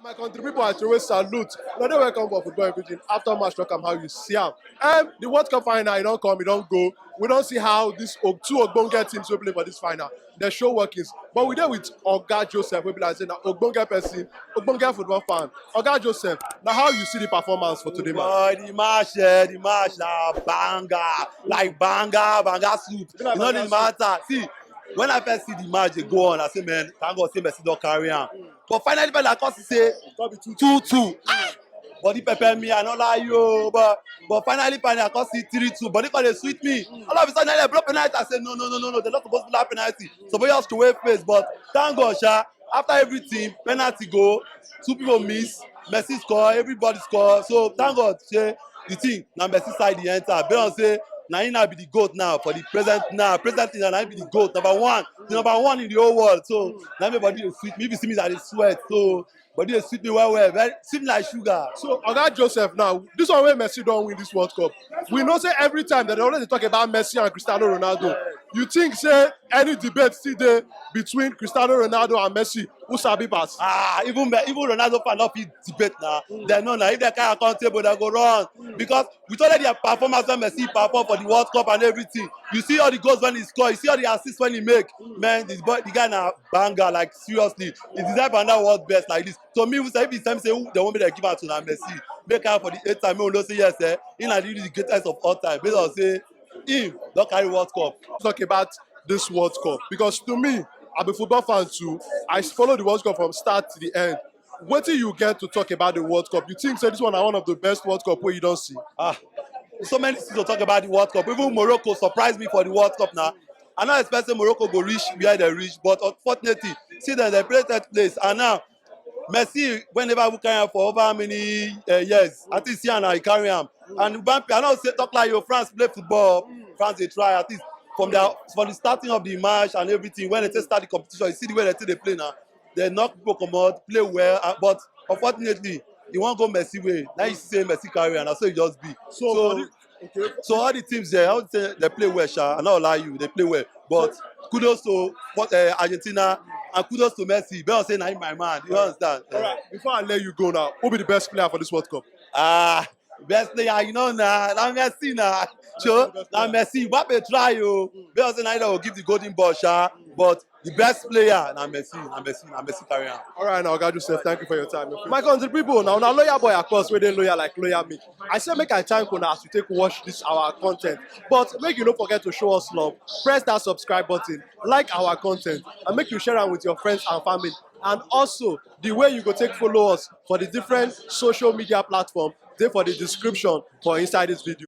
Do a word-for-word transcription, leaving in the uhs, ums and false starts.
My country people, I always salute. Now they welcome for football in Pidgin. After match, talk am how you see am. Um, the World Cup final, e don come, e don go. We don see how this o- two ogbonge teams wey play for this final, they show workings. But we dey with Oga Joseph, wey be like say na ogbonge person, ogbonge football fan. Oga Joseph, now how you see the performance for today, man? Boy, the match, eh, the match na banger, like banger, banger soup. Be like E no banger dey matter. See, when I first see the match dey go on, I say, man, thank God say Messi don carry am. But finally, when I come see say Come be two. two two. Ah! Body pepper me, I no lie you, but but finally, finally, I come see three two. Body come dey sweet me. All of a sudden, I blow penalty. I say, no, no, no, no, no, they not supposed to blow penalty. So we just throw away face, but thank God, sha. After everything, penalty go, two people miss, Messi score, everybody score. So thank God, say the thing na Messi side dey enter. Be on say na him now be the goat now for the present now. Presently, na him be the goat, number one, the number one in the whole world. So na me body dey sweet me. If you see me, I dey sweat. So body dey sweet me well well. Very sweet like sugar. So, Oga Joseph, now this one wey Messi don win this World Cup, we know say every time they always dey talk about Messi and Cristiano Ronaldo. You think say any debate still dey between Cristiano Ronaldo and Messi, who sabi pass? Ah, even Me- even Ronaldo fan no fit debate na. Dem know na, if dem carry am come table, dem go run, because with all the performance wey Messi perform for the World Cup and everything, you see all the goals wey he score, you see all the assists wey he make. Man, this boy, the guy na banger, like, seriously. He deserve another world best like this. To me, who say, if he tell me say who dem want make dem give am to, na Messi. Make am for the eighth time, make we know say yes, eh, he na really the greatest of all time. Based on say him don carry World Cup. Talk about this World Cup, because to me, I'm a football fan too. I follow the World Cup from start to the end. Wetin you get to talk about the World Cup? You think say this one na one of the best World Cup wey you don see? Ah, so many things to talk about the World Cup. Even Morocco surprised me for the World Cup now. I no expect say Morocco go reach where they reach, but unfortunately, see dem dey play third place. And now, Messi, whenever we carry am for over how many uh, years, I think see am now, he carry am. And Mbappe, I know say talk like you, France play football, France dey try at least from their from the starting of the match and everything. When they take start the competition, you see the way they take dey play now. They knock people comot, play well, uh, but unfortunately, e wan go Messi way. Now you see say Messi carry am, na so e just be. So, So, for the- okay. so all the teams there, I would say they play well, sha. I no lie you, they play well. But kudos to uh, Argentina and kudos to Messi. Be on say na him my man. You understand? All right. Before I let you go now, who be the best player for this World Cup? Ah, best player, you know na na Messi na. So na Messi. Mbappe try o. Be on say na him go give the golden ball, sha. But the best player na Messi, na Messi, na Messi carry am. All right, now, Oga Joseph, thank you for your time. My country people, now, now, loyal boy, of course, wey dey loyal like loyal me. I say make I thank una as you take watch this our content. But make you no forget to show us love. Press that subscribe button, like our content, and make you share am with your friends and family. And also, the way you go take follow us for the different social media platform, dey for the description for inside this video.